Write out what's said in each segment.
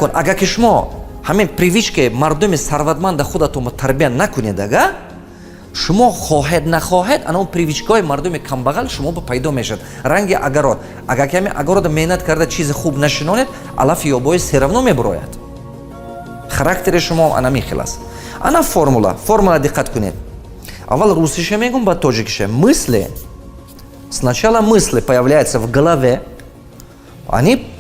Агар ки шумо ҳамин привычка и мардуми сарватманда худатонро тарбия накунед, ага шумо хоҳед, нахоҳед, ана он привычка ҳои мардуми камбағал шумо ба пайдо мешавад. Ранги огород, агар ки ҳамин огород а меҳнат карда, чизи хуб нашинонед, алафи ёбои всё равно мебурояд. Характери шумо ана хел аст. Ана формула, формула, диққат кунед. Аввал русиша мегум, баъд тоҷикиша. Мысли, сначала мысли появляются в голове, они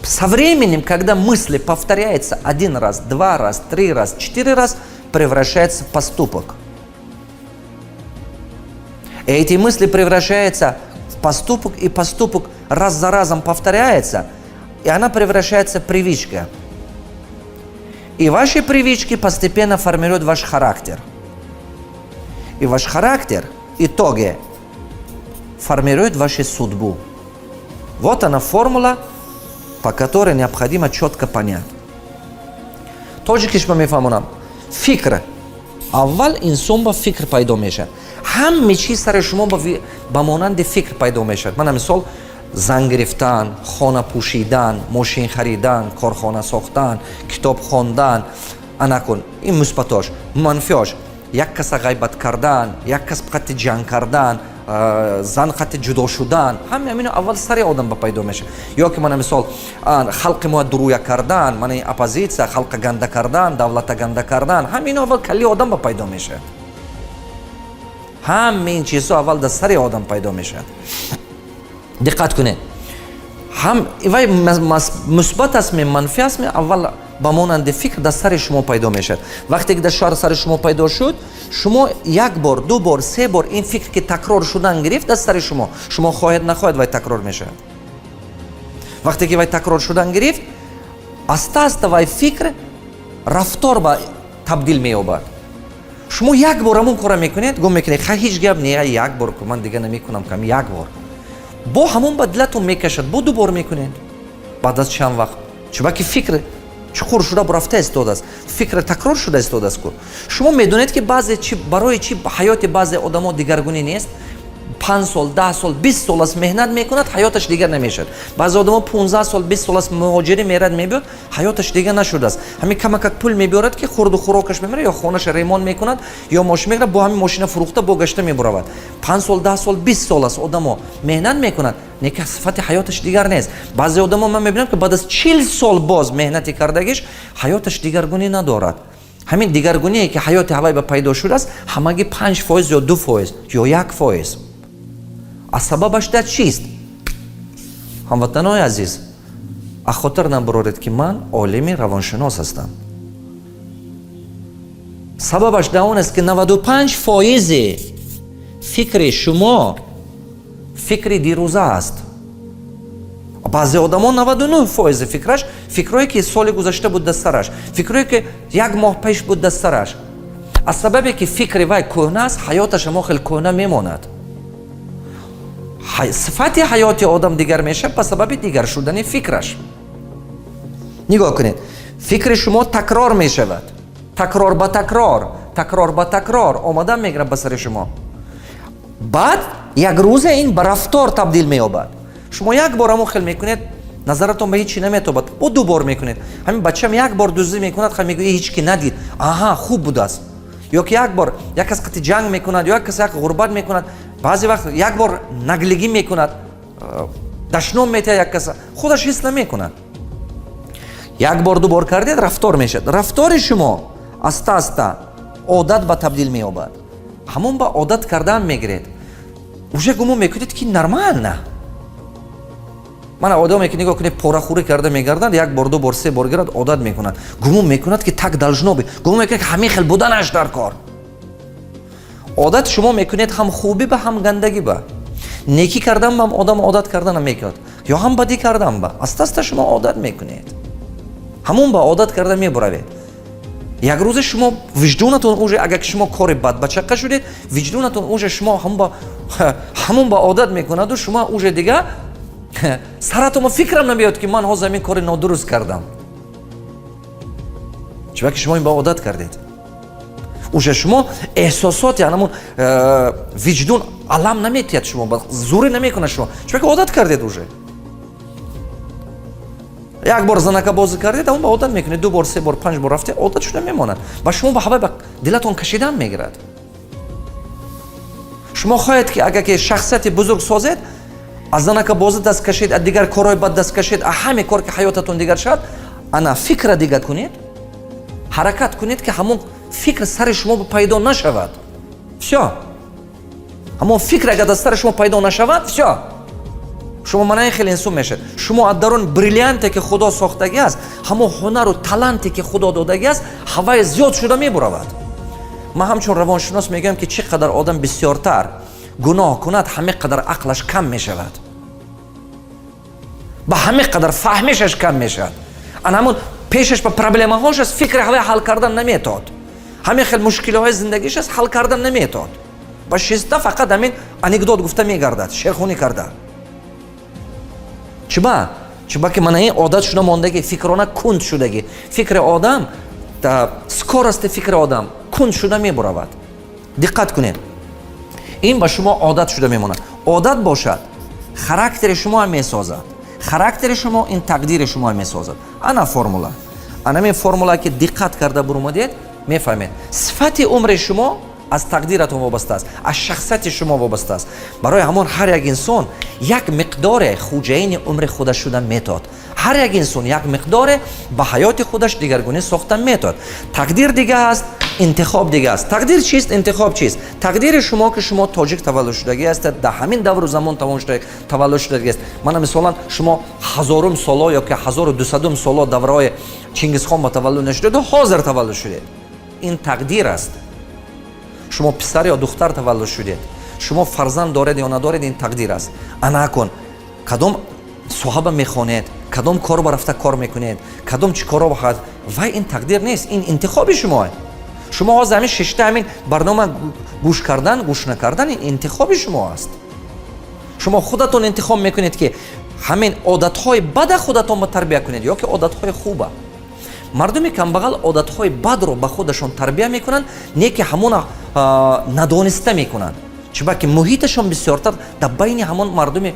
со временем, когда мысли повторяются один раз, два раз, три раз, четыре раз, превращаются в поступок. И эти мысли превращаются в поступок, и поступок раз за разом повторяется, и она превращается в привычка. И ваши привычки постепенно формируют ваш характер. И ваш характер в итоге формирует вашу судьбу. Вот она, формула, по которой необходимо четко понять. Тоҷикиш ба мефаҳмонам. Фикр, аввал инсон ба фикр пайдо мешавад. Ҳаме чиз сари шумо ба монанди фикр пайдо мешавад. Мана мисол: зан гирифтан, хона пӯшидан, мошин харидан, корхона сохтан, китоб хондан. Анакун, ин мусбатош. Манфиош: як каса ғайбат кардан, як кас қати ҷанг кардан, зан қати ҷудо шудан. Ҳаме ҳамино аввал сари одам ба пайдо мешавад. Ё ки, мана мисол, халқи мо дуруя кардан, мана оппозитсия, халқа ганда кардан, давлата ганда кардан, ҳамино аввал калли одам ба пайдо мешавад. Ҳаме ин чизҳо аввал дар сари одам пайдо мешавад. Диққат кунед, ҳам вай мусбат аст ме, манфӣ аст ме, аввал ба монанди фикр дар сари шумо пайдо мешавад. Вақте ки дар шаҳр сари шумо пайдо шуд, шумо як бор, ду бор, се бор ин фикр ки такрор шудан гирифт дар сари шумо, шумо хоҳед, нахоҳед, вай такрор мешавад. Вақте ки вай такрор шудан гирифт, аста аста вай фикр рафтор ба табдил меёбад. Шумо як бор ҳамон кора мекунед, гум мекунед: «Ха, ҳеҷ гап не, як бор, ман дига намекунам». Кам як бор бо ҳамон ба дилатон мекашад, бо ду бор мекунед баъд аз чанд вақт. Чунки фикр чуқур шуда рафта истодааст, фикр такрор шуда истодааст ку. Шумо медонед, ки баъзе чи барои чи ҳаёти баъзе одамо дигаргунӣ нест? 5 сол, 10 сол, 20 сол аст меҳнат мекунад, ҳаёташ дигар намешавад. Баъзе одамо 15 сол, 20 сол аст муҳоҷирӣ мерад, мебиёд, ҳаёташ дигар нашудааст. Ҳамин камакак пул мебиёрад, ки хурду хӯрокаш мемирад, ё хонаша ремонт мекунад, ё мошин мегирад, бо ҳамин мошина фурӯхта, бо гашта мебуравад. 5 сол, 10 сол, 20 сол аст одамо меҳнат мекунад, неки сифати ҳаёташ дигар нест. Баъзе одамо ман мебинам, ки баъд аз 40 сол боз меҳнати кардагиш ҳаёташ дигаргунӣ надорад. Ҳамин дигаргуние, ки ҳаёти ҳавай ба пайдо шудааст, ҳамагӣ 5% ё 2% ё 1%. А сабабаш дар чист? Ҳамватанои азиз, а хотир набароред, ки ман олими равоншинос ҳастам. Сабабаш дар он аст, ки 95 фоизи фикри шумо фикри дирӯза аст. Баъзе одамо 99 фоизи фикраш фикрое, ки соли гузашта буд дар сараш, фикрое, ки як моҳ пеш буд дар сараш. Аз сабабе ки фикри вай кӯҳна аст, ҳаёташ ҳамо хел кӯҳна мемонад. Сифати ҳаёти одам дигар мешавад ба сабаби дигар шудани фикраш. Нигоҳ кунед, фикри шумо такрор мешавад, такрор ба такрор, такрор ба такрор омадан мегирад ба сари шумо. Баъд як рӯза ин ба рафтор табдил меёбад. Шумо як бор ҳамон хел мекунед, назаратон ба ҳеҷ чи наметобад. Бо ду бор мекунед. Ҳамин бачам як бор дуздӣ мекунад, ха, мегӯ: «Ҳеҷ ки надид, аҳа, хуб будааст». Ё ки як бор як кас қати ҷанг мекунад, ё як кас як ғурбат мекунад, баъзе вақт як бор наглигӣ мекунад, дашном метиҳад як каса, худаш ҳис намекунад. Як бор, ду бор кардед, рафтор мешавад. Рафтори шумо аста аста одат ба табдил меёбад. Ҳамон ба одат кардан мегиред, уже гумон мекунед, ки нормально. Мана одаме, ки, нигоҳ кунед, порахӯрӣ карда мегарданд, як бор, ду бор, се бор гирад, одат мекунад, гумон мекунад, ки так должно быть, гумон мекунад, ки ҳамин хел буданаш дар кор. Одат шумо мекунед ҳам хубӣ ба, ҳам гандагӣ ба. Некӣ кардан ба одам одат карданам мекунад ё ҳам бадӣ кардан ба. Аста аста шумо одат мекунед, ҳамон ба одат карда мебуравед. Як рӯзе шумо виҷдонатон уже, агар ки шумо кори бад ба чаққа шудед, виҷдонатон уже шумо ҳамон ба одат мекунаду шумо уже дига саратома фикрам намеёд, ки ман ҳозир ҳамин кори нодуруст кардам. Чунки шумо ин ба одат кардед, уже шумо эҳсосоти анамун виҷдон алам наметиҳад, шумо зӯрӣ намекунад шумо, чунки одат кардед уже. Як бор занака бозӣ кардед, он ба одат мекунед. Ду бор, се бор, панҷ бор рафте, одат шуда мемонад. Ба шумо ба ҳавай ба дилатон кашидан мегирад. Шумо хоҳед, ки агар ки шахсияти бузург созед, аз занака бозӣ даст кашед, аз дигар корҳои бад даст кашед, аз ҳаме кор, ки ҳаётатон дигар шавад, ана фикра дигар кунед, ҳаракат кунед, ки ҳамон фикр сари шумо пайдо нашавад. Всё, ҳамон фикр агар дар сари шумо пайдо нашавад, всё, шумо мана ин хеле инсон мешавед. Шумо аз дарун бриллианте, ки Худо сохтагӣ аст, ҳамон ҳунару таланте, ки Худо додагӣ аст, ҳавай зиёд шуда мебуравад. Ман ҳамчун равоншинос мегӯям, ки чӣ қадар одам бисёртар гуноҳ кунад, ҳаме қадар ақлаш кам мешавад, ба ҳаме қадар фаҳмишаш кам мешавад. Ана ҳамон пешаш ба проблемаҳош аст, фикри ҳавай ҳал кардан наметод, ҳамин хел мушкилиҳои зиндагиш аст, ҳал кардан наметод, ба шиста фақат ҳамин анекдот гуфта мегардад, шерхунӣ карда. Чиба? Чиба ки мана ин одат шуда мондагӣ, фикрона кунд шудагӣ. Фикри одам, скорости фикри одам кунд шуда мебуравад. Диққат кунед, ин ба шумо одат шуда мемонад. Одат бошад, характери шумо месозад. Характери шумо ин тақдири шумо месозад. Ана формула, анамин формула, ки диққат карда бурумадед, мефаҳмед, сифати умри шумо аз тақдиратон вобаста аст, аз шахсияти шумо вобаста аст. Барои ҳамон ҳар як инсон як миқдоре хуҷаини умри худаш шуда метод. Ҳар як инсон як миқдоре ба ҳаёти худаш дигаргунӣ сохта метод. Тақдир дига аст, интихоб дига аст. Тақдир чист, интихоб чист? Тақдири шумо, ки шумо тоҷик таваллуд шудагӣ ҳастед, дар ҳамин давру замон таваллуд шудагӣ аст. Мана, мисолан, шумо ҳазорум соло ё ки 1200-ум соло давраҳои Чингизхон ба таваллуд нашудеду ҳозир таваллуд шудед, ин тақдир аст. Шумо писар ё духтар таваллуд шудед, шумо фарзанд доред ё надоред, ин тақдир аст. Ана акун кадом соҳаба мехонед, кадом кор ба рафта кор мекунед, кадом чӣ коро бахад, вай ин тақдир нест, ин интихоби шумо. Шумо ҳозир ҳамин шишта ҳамин барнома гӯш кардан, гӯш накардан, ин интихоби шумо аст. Шумо худатон интихоб мекунед, ки ҳамин одатҳои бада худатон ба тарбия кунед ё ки одатҳои хуба. Мардуми камбағал одатҳои бадро ба худашон тарбия мекунанд, не ки ҳамона надониста мекунанд, чунки муҳиташон бисёртар дар байни ҳамон мардуми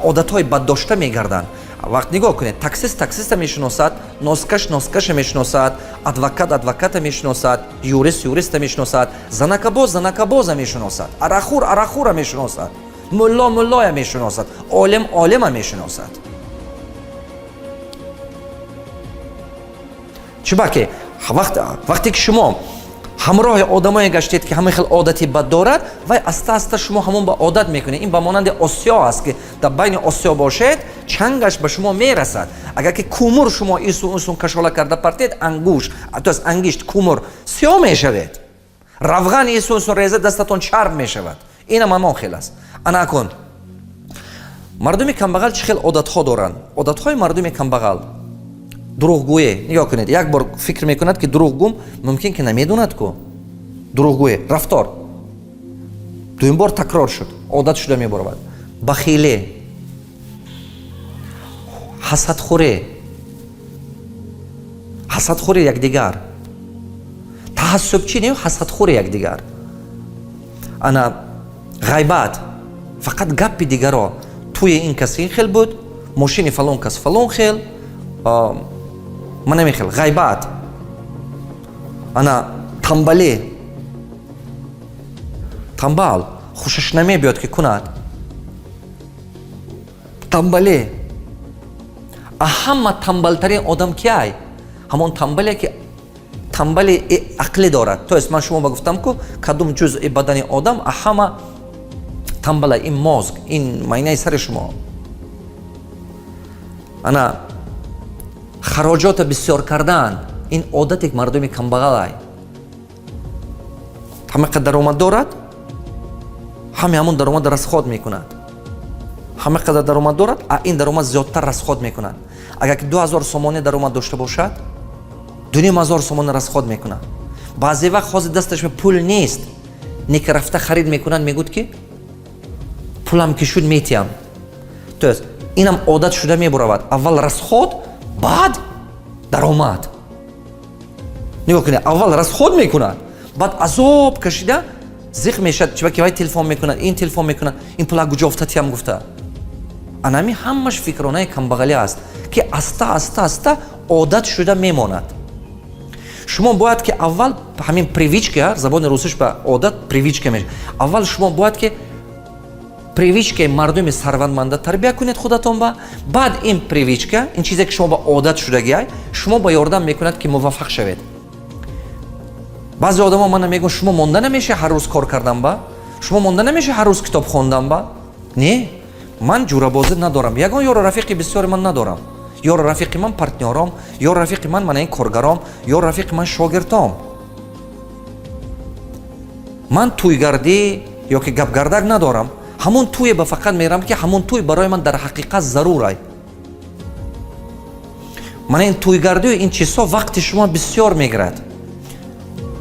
одатҳои баддошта мегарданд. Вақт нигоҳ кунед: таксист таксиста мешиносад, носкаш носкаша мешиносад, адвокат адвоката мешиносад, юрист юриста мешиносад, занакабоз занакабоза мешиносад, арақхӯр арақхӯра мешиносад, мулло муллоя мешиносад, олим олима мешиносад. Чиба ки вақте ки шумо ҳамроҳи одамое гаштед, ки ҳамин хел одати бад дорад, вай аста аста шумо ҳамон ба одат мекунед. Ин ба монанди осиё аст, ки дар байни осиё бошед, чангаш ба шумо мерасад. Агар ки кумур шумо ису усун кашола карда партед, ангуш, то есть ангишт, кумур сиё мешавед, равған ису усун реза, дастатон чарб мешавад. Инам ҳамон хел аст. Ана акун мардуми камбағал чӣ хел одатҳо доранд? Одатҳои мардуми камбағал: дурӯғгӯе. Нигоҳ кунед, як бор фикр мекунад, ки дурӯғгӯм, мумкин ки намедонад ку. Дурӯғгӯе рафтор дуюм бор такрор шуд, одат шуда мебаровад. Бахиле, ҳасадхӯре, ҳасадхӯри якдигар, таассубчӣ не, ҳасадхӯри якдигар. Ана ғайбат, фақат гапи дигаро: тӯи ин кас ин хел буд, мошини фалон кас фалон хел, ман намехел, ғайбат. Ана тамбале, тамбал, хушаш намебиёд, ки кунад, тамбале. А ҳама тамбалтарин одам киай? Ҳамон тамбале, ки тамбали ақлӣ дорад. То есть ман шумо ба гуфтам ку, кадом ҷузъи бадани одам ҳама тамбала? Ин мозг, ин майнаи сари шумо. Ана хароҷота бисёр кардан, ин одате мардуми камбағалай. Ҳама қадар даромад дорад, ҳаме ҳамон даромад расход мекунад. Ҳама қадар даромад дорад, а ин даромад зиёдтар расход мекунад. Агар ки 2000 сомонӣ даромад дошта бошад, 2500 сомонӣ расход мекунад. Баъзе вақт ҳозир дасташ пул нест, неки рафта харид мекунад, мегӯд, ки пулам ки шуд, метиҳам. То есть инам одат шуда мебуравад: аввал расход, баъд даромад. Нигоҳ кунед, аввал расход мекунад, баъд азоб кашида зиқ мешавад, чиба ки вай телефон мекунад, ин телефон мекунад, ин пула куҷо афтатиам гуфта. Анами ҳамаш фикронаи камбағалӣ аст, ки Ки аста, аста, аста одат шуда мемонад. Шумо бояд ки аввал ҳамин привычка, забони русиш ба одат привычка мешавад, аввал шумо бояд ки привычкаи мардуми сарватманда тарбия кунед худатон ба. Баъд ин привычка, ин чизе ки шумо ба одат шудагиай, шумо ба ёрдам мекунад, ки муваффақ шавед. Баъзе одамо мана мегӯянд: «Шумо монда намеша ҳар рӯз кор кардан ба? Шумо монда намеша ҳар рӯз китоб хондан ба?» Не, ман ҷурабозӣ надорам, ягон ёру рафиқи бисёри ман надорам. Ёру рафиқи ман партнёром, ёру рафиқи ман мана ин коргаром, ёру рафиқи ман шогирдом. Ман тӯйгардӣ ё ки гапгардак надорам. Ҳамон тӯе ба фақат мерам, ки ҳамон тӯй барои ман дар ҳақиқат зарурай. Мана ин тӯйгардию ин чизҳо вақти шумо бисёр мегирад.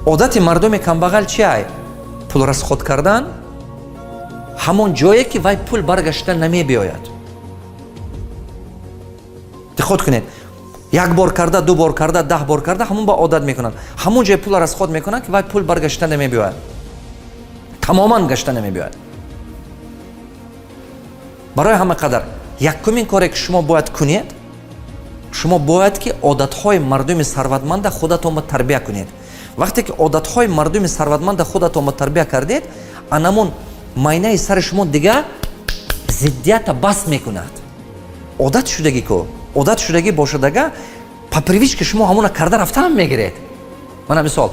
Одати мардуми камбағал чи ай? Пул расход кардан ҳамон ҷое, ки вай пул баргашта намебиёяд. Диққат кунед: як бор карда, ду бор карда, 10 бор карда, ҳамон ба одат мекунанд. Ҳамон ҷое пул расход мекунанд, ки вай пул баргашта намебиёяд, тамоман гашта намебиёяд. Барои ҳама қадар якумин коре, ки шумо бояд кунед, шумо бояд ки одатҳои мардуми сарватманда худатонба тарбия кунед. Вақте ки одатҳои мардуми сарватманда худатонба тарбия кардед, анамон майнаи сари шумо дига зиддията бас мекунад. Одат шудагӣ ку, одат шудагӣ бошадага, по привычке шумо ҳамона карда рафтаам мегиред. Мана мисол,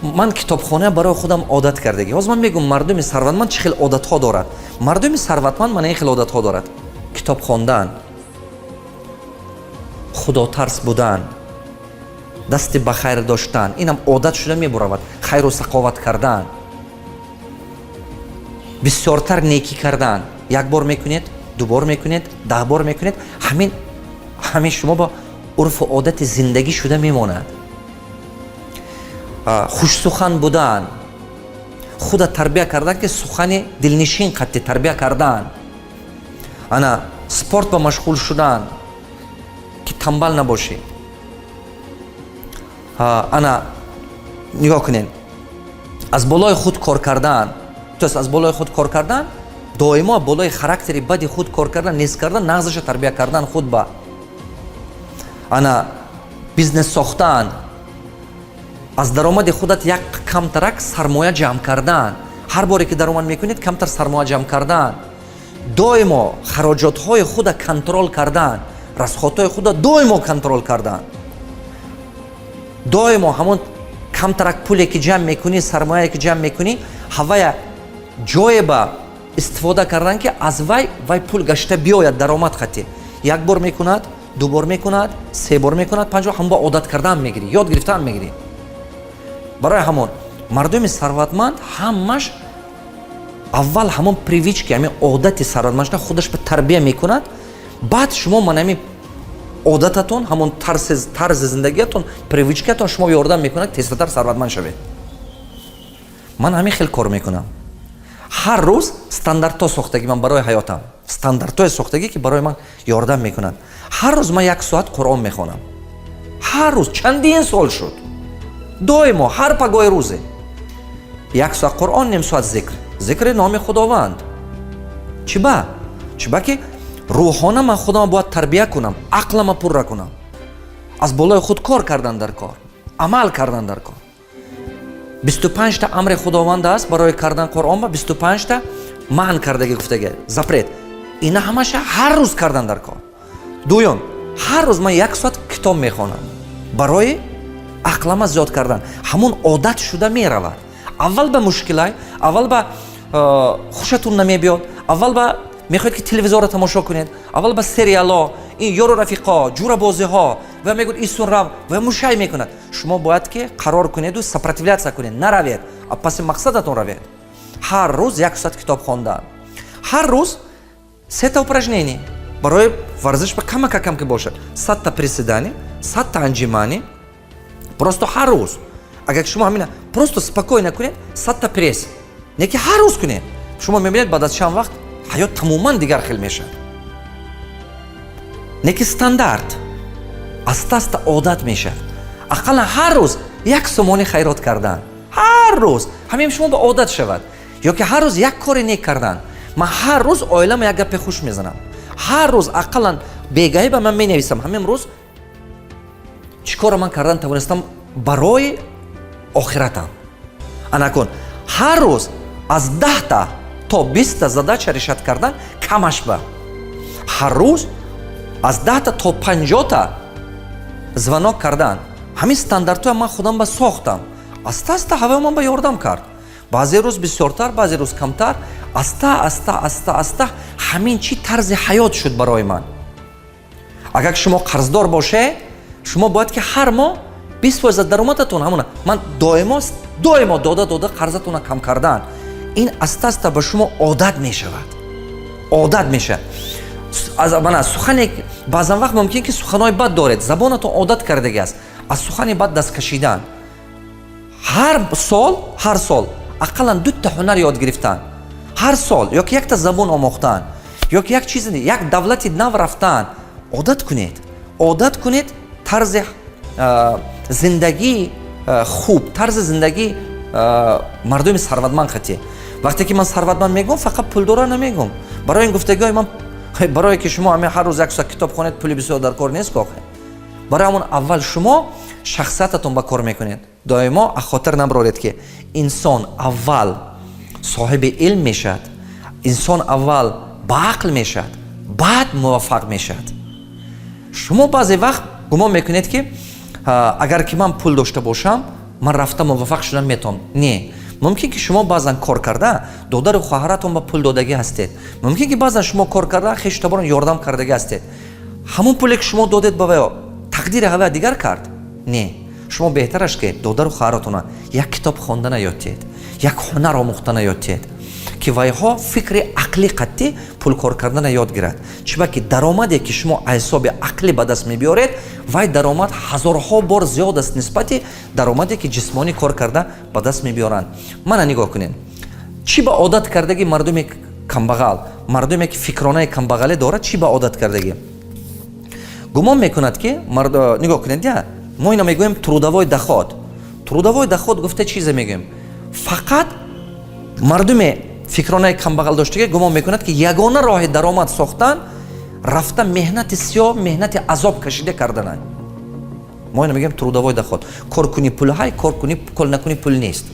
ман китобхона барои худам одат кардагӣ. Ҳозир ман мегӯм, мардуми сарватманд чӣ хел одатҳо дорад. Мардуми сарватманд мана ин хел одатҳо дорад: китоб хондан, худотарс будан, дасти ба хайр доштан, инам одат шуда мебуравад, хайру сақоват кардан, бисёртар некӣ кардан. Як бор мекунед, ду бор мекунед, 10 бор мекунед, ҳамин шумо ба урфу одати зиндагӣ шуда мемонад. Хушсухан будан, худа тарбия кардан, ки сухани дилнишин қатти тарбия кардан, ана спорт ба машғул шудан, ки тамбал набошӣ. Ана нигоҳ кунед, аз болои худ кор кардан, то есть аз болои худ кор кардан, доимо болои характери бади худ кор кардан, нест кардан, нағзаша тарбия кардан худ ба. Ана бизнес сохтан, аз даромади худат як камтарак сармоя ҷамъ кардан, ҳар боре ки даромад мекунед, камтар сармоя ҷамъ кардан, доимо хароҷотҳои худа контроль кардан, расходҳои худа доимо контроль кардан, доимо ҳамон камтарак пуле ки ҷамъ мекунӣ, сармояе ки ҷамъ мекунӣ, ҳавая ҷое ба истифода кардан, ки аз вай пул гашта биёяд даромад хати. Як бор мекунад, ду бор мекунад, се бор мекунад, панҷ бор, ҳамон ба одат кардан мегирӣ, ёд гирифтан мегирӣ. Барои ҳамон мардуми сарватманд ҳамаш аввал ҳамон привычки, ҳамин одати сарватманд шудан худаш ба тарбия мекунад. Баъд шумо ман ҳамин одататон, ҳамон тарзи зиндагиятон, привычкатон шумо ёрдам мекунад тезтар сарватманд шавед. Ман ҳамин хел кор мекунам. Ҳар рӯз стандартҳо сохтагӣ ман барои ҳаётам, стандартҳое сохтагӣ, ки барои ман ёрдам мекунад. Ҳар рӯз ман як соат Қуръон мехонам, ҳар рӯз, чандин сол шуд, доимо ҳар пагоҳи рӯзе як соат Қуръон, ним соат зикр, зикри номи Худованд. Чиба? Чиба ки рӯҳона ман худама бояд тарбия кунам, ақлама пурра кунам, аз болои худ кор кардан дар кор, амал кардан дар кор. 25-та амри Худованд аст барои кардан Қуръон ба, 25-та манъ кардагӣ, гуфтаги, запрет. Ина ҳамаша ҳар рӯз кардан дар кор. Дуюм, ҳар рӯз ман як соат китоб мехонам барои ақлама зиёд кардан. Ҳамон одат шуда меравад. Аввал ба мушкилай, аввал ба хушатун намебиёд, аввал ба мехоҳед, ки телевизорро тамошо кунед, аввал ба сериало, ин ёру рафиқо, ҷурабозиҳо ва мегӯяд исун рав ва мушай мекунад. Шумо бояд ки қарор кунеду сопротивляться кунед, наравед, а паси мақсадатон равед. Ҳар рӯз як соат китоб хондан, ҳар рӯз сета упражнение барои варзиш, ба камака кам ки бошад, 100-та приседание, 100-та отжимание. Просто ҳар рӯз агар шумо ҳамина просто спокойно кунед, 100-та пресс, не ки ҳар рӯз кунед, шумо мебинед, баъд аз чанд вақт ҳаёт тамоман дигар хел мешавад. Не ки стандарт, аста аста одат мешавад. Ақаллан ҳар рӯз 1 сомонӣ хайрот кардан, ҳар рӯз ҳамин шумо ба одат шавад, ё ки ҳар рӯз як кори нек кардан. Ман ҳар рӯз оилама як гапи хуш мезанам. Ҳар рӯз ақаллан бегаҳӣ ба ман менависам: ҳамин рӯз чӣ корро ман кардан тавонистам барои охиратам. Анакун, ҳар рӯз аз 10-та то 20-та задача решать кардан, камаш ба ҳар рӯз аз 10-та то 50-та звонок кардан. Ҳамин стандартҳоя ман худам ба сохтам. Аста аста ҳавои ман ба ёрдам кард. Баъзе рӯз бисёртар, баъзе рӯз камтар. Аста аста, аста аста ҳамин чӣ тарзи ҳаёт шуд барои ман. Агар шумо қарздор бошед, шумо бояд ки ҳар моҳ 20% аз даромадатон, ҳамона ман доимо доимо дода дода қарзатонро кам кардан. Ин аста аста ба шумо одат мешавад, одат мешавад. Мана сухане, баъзан вақт мумкин ки суханҳои бад доред, забонатон одат кардаги аст, аз сухани бад даст кашидан. Ҳар сол, ҳар сол ақаллан дута ҳунар ёд гирифтан, ҳар сол ё ки якта забон омӯхтан, ё ки як чиз, як давлати нав рафтан. Одат кунед, одат кунед тарзи зиндагии хуб, тарзи зиндагии мардуми сарватманд хатӣ. Вақте ки ман сарватманд мегӯм, фақат пулдора намегӯм. Барои ин гуфтагиҳои ман, барое ки шумо ҳамин ҳар рӯз як соат китоб хонед, пули бисёр дар кор нест охе. Барои ҳамон аввал шумо шахсиятатон ба кор мекунед. Доимо аз хотир набароред, ки инсон аввал соҳиби илм мешавад, инсон аввал ба ақл мешавад, баъд муваффақ мешавад. Шумо баъзе вақт гумон мекунед, ки агар ки ман пул дошта бошам, ман рафта муваффақ шудан метавонам. Не, мумкин ки шумо баъзан кор карда додару хоҳаратон ба пул додагӣ ҳастед. Мумкин ки баъзан шумо кор карда хештаборон ёрдам кардагӣ ҳастед. Ҳамон пуле ки шумо додед ба ваё, тақдири ҳавая дигар кард? Не. Шумо беҳтараш ки додару хоҳаратона як китоб хондана ёд диҳед, як ҳунар омӯхтана ёд диҳед, ки вайҳо фикри ақлӣ қатъӣ пул кор кардана ёд гирад. Чиба ки даромаде ки шумо аз ҳисоби ақлӣ ба даст мебиёред, вай даромад ҳазорҳо бор зиёд аст нисбати даромаде ки ҷисмонӣ кор карда ба даст мебиёранд. Мана, нигоҳ кунед, чӣ ба одат кардагӣ мардуми камбағал, мардуме ки фикронаи камбағале дорад, чӣ ба одат кардагӣ? Гумон мекунад ки, нигоҳ кунед, я мо ина мегӯем трудовой доход. Трудовой доход гуфта чизе мегӯем? Фақат мардуме фикронаи камбағал доштагӣ гумон мекунад, ки ягона роҳи даромад сохтан рафта меҳнати сиёҳ, меҳнати азоб кашида карданай. Мо ина мегӯем трудовой доход: кор кунӣ, пул ҳай, кор кунӣ, кор накунӣ, пул нест.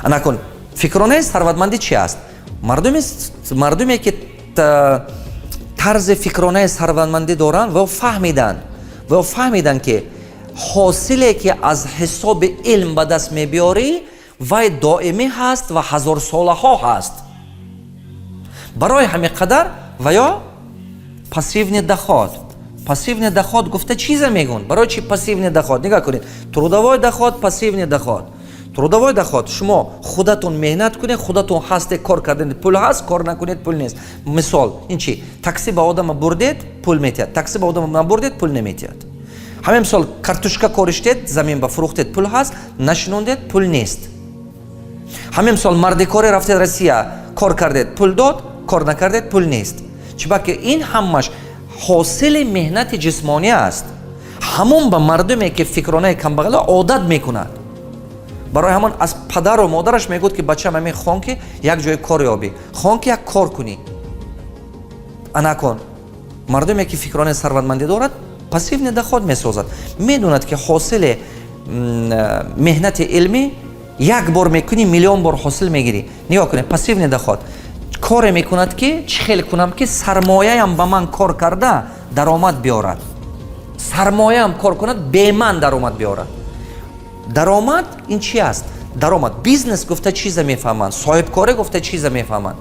Анакун, фикронаи сарватмандӣ чи аст? Мардуме ки тарзи фикронаи сарватмандӣ доранд, ва фаҳмиданд, ки ҳосиле ки аз ҳисоби илм ба даст мебиёрӣ, вай доимӣ ҳаст ва ҳазорсолаҳо ҳаст. Барои ҳамин қадар ва ё пассивный доход. Пассивный доход гуфта чизе мегӯн? Барои чи пассивный доход? Нигоҳ кунед: трудовой доход, пассивный доход. Трудовой доход: шумо худатон меҳнат кунед, худатон ҳасте, кор кардед, пул ҳаст, кор накунед, пул нест. Мисол, ин чи? Такси ба одама бурдед, пул метиҳад, такси ба одама набурдед, пул наметиҳад. Ҳамин мисол, картошка кориштед, замин ба фурӯхтед, пул ҳаст, нашинондед, пул нест. Ҳамин мисол, мардикоре рафтед Россия, кор кардед, пул дод, кор накардед, пул нест. Чибаки ин ҳамаш ҳосили меҳнати ҷисмонӣ аст. Ҳамон ба мардуме ки фикронаи камбағала одат мекунад. Барои ҳамон аз падару модараш мегӯяд, ки бачам, ҳамин хон, ки як ҷое кор ёбӣ, хон, ки як кор кунӣ. Анакон, мардуме ки фикронаи сарватмандӣ дорад, пассивный доход месозад. Медонад, ки ҳосили меҳнати илмӣ як бор мекунӣ, миллион бор ҳосил мегирӣ. Нигоҳ кунед, пассивный доход коре мекунад, ки чӣ хел кунам, ки сармояям ба ман кор карда даромад биёрад, сармояам кор кунад, беман даромад биёрад. Даромад ин чи аст? Даромад, бизнес гуфта чиза мефаҳманд? Соҳибкорӣ гуфта чиза мефаҳманд?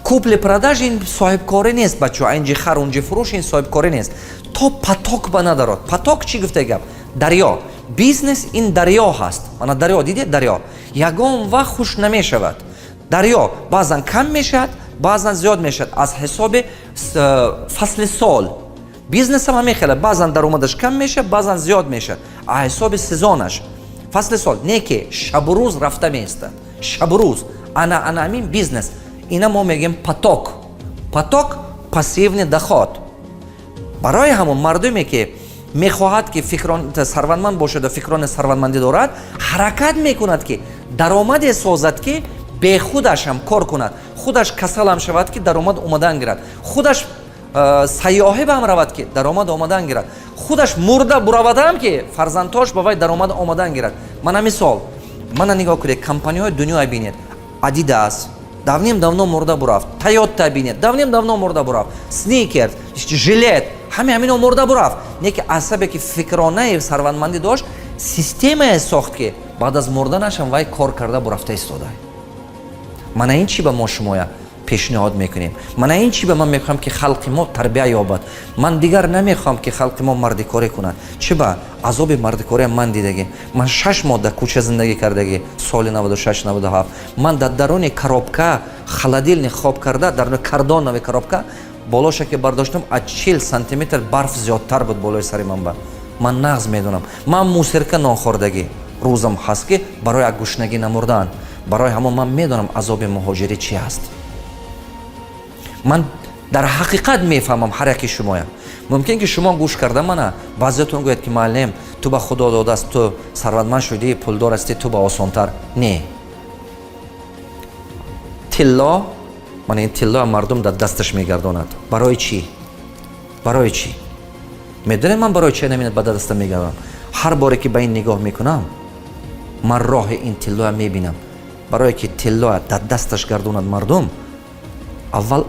Купли продажа ин соҳибкорӣ нест, бачо. Инҷи хар, унҷи фурӯш, ин соҳибкорӣ нест, то поток ба надарод. Поток чӣ гуфта гап? Дарё. Бизнес ин дарё ҳаст. Мана дарё дидед? Дарё ягон вақт хуш намешавад. Дарё баъзан кам мешавад, баъзан зиёд мешавад, аз ҳисоби фасли сол. Бизнесам ҳамин хела: баъзан даромадаш кам мешавад, баъзан зиёд мешавад, аз ҳисоби сезонаш, фасли сол. Не ки шабу рӯз рафта меистад, шабу рӯз. Ана ҳамин бизнес, ина мо мегӯем поток. Поток, пассивный доход. Барои ҳамон мардуме ки мехоҳад, ки фикрон сарватманд бошад ва фикрони сарватмандӣ дорад, ҳаракат мекунад, ки даромаде созад, ки Бехудаш ҳам кор кунад, худаш касалам шавад, ки даромад омадан гирад, худаш сайёҳӣ ба ҳам равад, ки даромад омадан гирад, худаш мурда буравадам, ки фарзандҳош ба вай даромад омадан гирад. Мана мисол, мана нигоҳ кунед, компанияҳои дунёя бинед. Адидас давным давно мурда бурафт, Тойота бинед, давным давно мурда бурафт, Сникерс, Жилет, ҳаме ҳамино мурда бурафт. Не ки асабе ки фикронаи сарватмандӣ дошт, системае сохт, ки баъд аз мурданашам вай кор карда бурафта истода. Мана ин чӣ ба мо шумоя пешниҳод мекунем. Мана ин чӣ ба ман мехоҳам, ки халқи мо тарбия ёбад. Ман дигар намехоҳам, ки халқи мо мардикорӣ кунад. Чӣ ба азоби мардикориам ман дидагӣ. Ман 6 моҳ дар кӯча зиндагӣ кардагӣ, соли 96, 97. Ман дар даруни коробка, холодильник хоб карда, дар картоновый коробка. Болоша ки бардоштам, аз 40 сантиметр барф зиёдтар буд болои сари ман. Ба ман нағз медонам. Ман мусорка нон хӯрдагӣ рӯзам ҳаст, ки барои аз гушнагӣ намурдаанд. Барои ҳамон ман медонам, азоби муҳоҷирӣ чи ҳаст. Ман дар ҳақиқат мефаҳмам ҳар яки шумоям. Мумкин ки шумо гӯш карда мана баъзеатон гӯяд, ки муаллим, ту ба Худо додааст, ту сарватманд шудӣ, пулдор ҳастӣ, ту ба осонтар. Не, тилло, мана ин тилло мардум дар дасташ мегардонад. Барои чӣ? Барои чӣ? Медонед, ман барои чӣ наминад ба даста мегардонам? Ҳар боре ки ба ин нигоҳ мекунам, ман роҳи ин тиллоя мебинам. Барое ки тиллоя дар дасташ гардонад мардум, аввал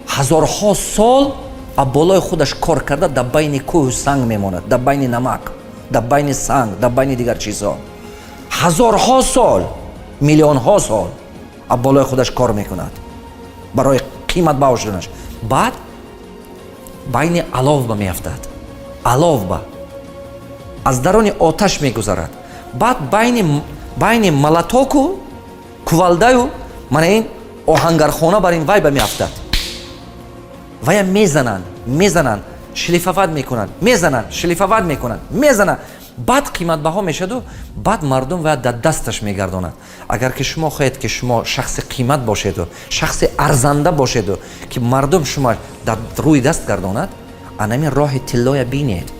ҳазорҳо сол а болои худаш кор карда, дар байни кӯҳу санг мемонад, дар байни намак, дар байни санг, дар байни дигар чизҳо. Ҳазорҳо сол, миллионҳо сол а болои худаш кор мекунад барои қиматбаҳо шуданаш. Баъд байни алов ба меафтад, алов ба аз дарони оташ мегузарад, баъд байни молотоку кувалдаю мана ин оҳангархона бар ин вай ба меафтад. Вая мезананд, мезананд, шлифовать мекунанд, мезананд, шлифовать мекунанд, мезананд, баъд қиматбаҳо мешаду баъд мардум вая дар дасташ мегардонад. Агар ки шумо хоҳед, ки шумо шахси қимат бошеду, шахси арзанда бошеду, ки мардум шумо дар рӯи даст гардонад, анамин роҳи тиллоя бинед.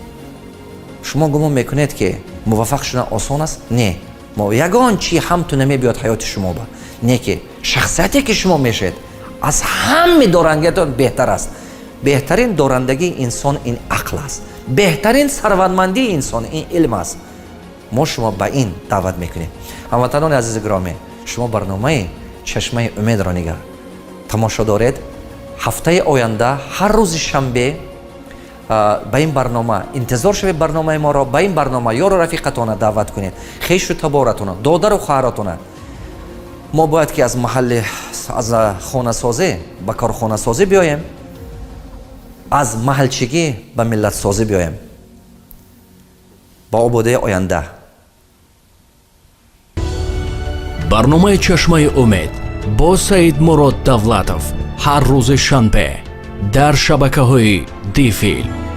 Шумо гумон мекунед, ки муваффақ шудан осон аст? Не, ягон чи ҳамту намебиёд ҳаёти шумо ба. Не ки шахсияте ки шумо мешавед, аз ҳаме дорандагиатон беҳтар аст. Беҳтарин дорандагии инсон ин ақл аст, беҳтарин сарватмандии инсон ин илм аст. Мо шумо ба ин даъват мекунем. Ҳамватанони азизи гиромӣ, шумо барномаи Чашмаи умедро нигар тамошо доред. Ҳафтаи оянда ҳар рӯзи шанбе ба ин барнома интизор шавед. Барномаи моро, ба ин барнома ёру рафиқатона даъват кунед, хешу таборатона, додару хоҳаратона. Мо бояд ки аз маҳалли аз хонасозӣ ба корхонасозӣ биёем, аз маҳалчигӣ ба миллатсозӣ биёем, ба ободии оянда. Барномаи Чашмаи умед бо Саидмурод Давлатов ҳар рӯзи шанбе дар шабакаҳои Дифилм.